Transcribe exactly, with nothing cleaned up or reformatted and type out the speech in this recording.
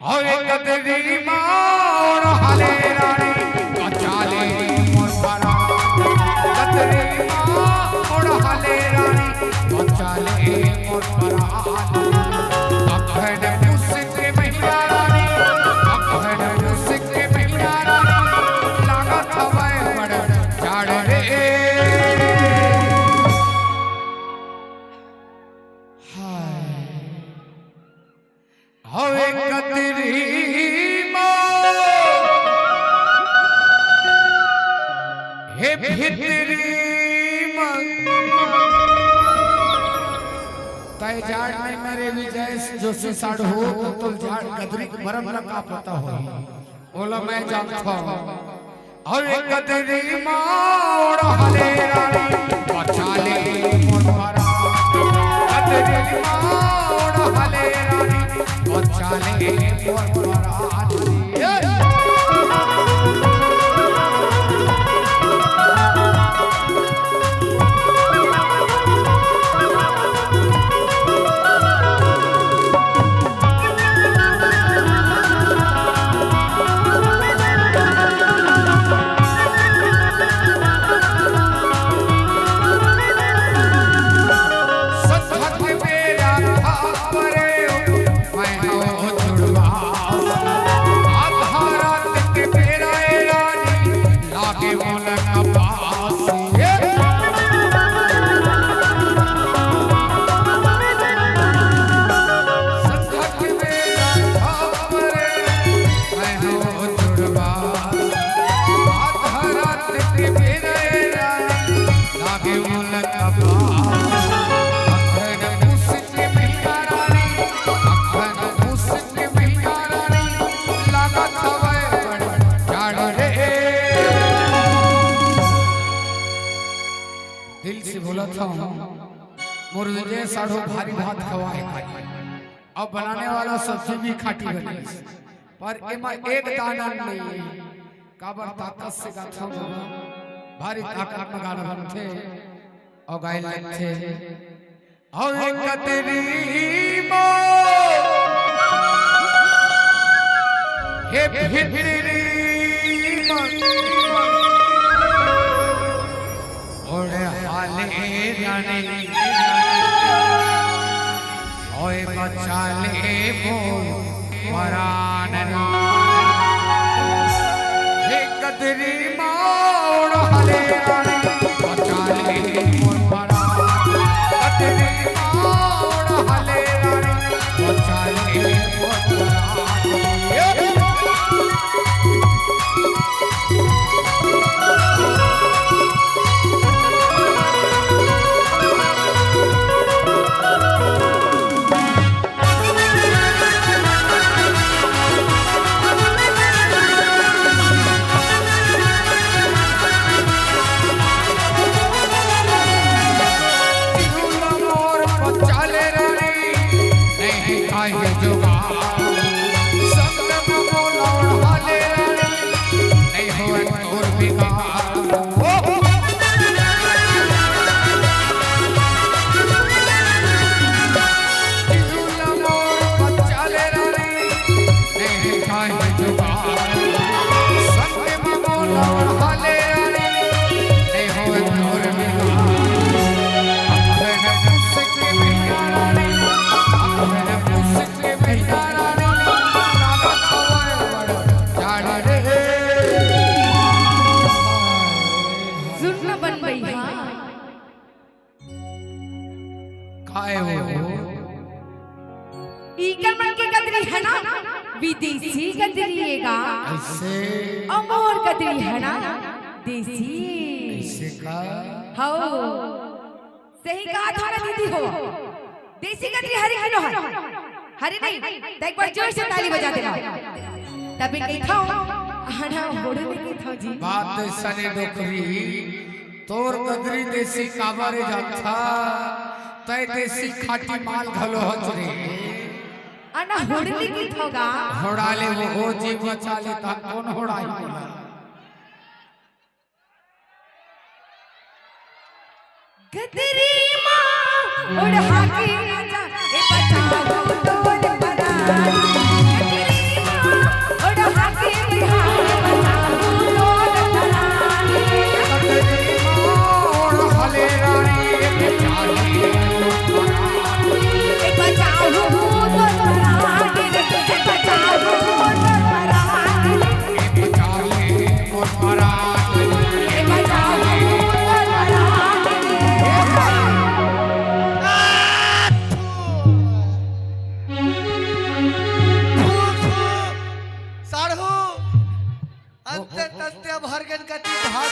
अरे कतरी माँ ओढ़ले रानी, बचा ले मोर परान। कतरी माँ ओढ़ले रानी, बचा ले मोर परान। अखन मुस्क के मैया रानी, अखन मुस्क के मैया रानी, लागत हवय बड़ जाड़ रे। हाय। हवे कतरी माँ, हे भितरी माँ। तय जाड़ नहीं मरे विजय जोशी साढ़ू, तो जाड़ कतरी मरम ला का पता हो, ओला मैं जानता हूँ। अरे कतरी माँ ओढ़ले रानी, बचा ले मोर परान। कतरी माँ ओढ़ले रानी, बचा ले मोर परान। ए! दिल से बोलत हूँ, मोर विजय साढ़ू भारी भात खवाए खाए। अब बनाने वाला सब्जी भी खाटी बनी, पर एमा एक दाना नहीं है। काबर ताकत से गाथा बाबा, भारी ताकत में गाना बनथे और गाए लगथे। अउ कतरी माँ, हे भितरी माँ, ओढ़ले रानी, ओए बचा ले मोर परान। हे कतरी माँ ओढ़ले रानी, बचा ले मोर परान। कतरी माँ ओढ़ले रानी, बचा ले मोर परान। सुन न बन भैया। काय हो? इकर मन के कतरी है ना, विदेशी कतरी हे गा। अइसे? अउ मोर कतरी है ना, देसी। अइसे का? हव। सही कहा था ना दीदी हो। देसी कतरी हरे किलो है। हरे नहीं, त एक बार जोर से ताली बजा देना। तभी कही था, हना होड़े में कही था जी। बात तो सने डोकरी। तोर कतरी देसी काबर हे जानथा, तय देसी खाटी माल घलो हच रे। अना होड़ली की थोगा। होड़ा ले वो, वो जीव बचा ले, ता कोन होड़ाही बोला? कतरी माँ ओढ़ा के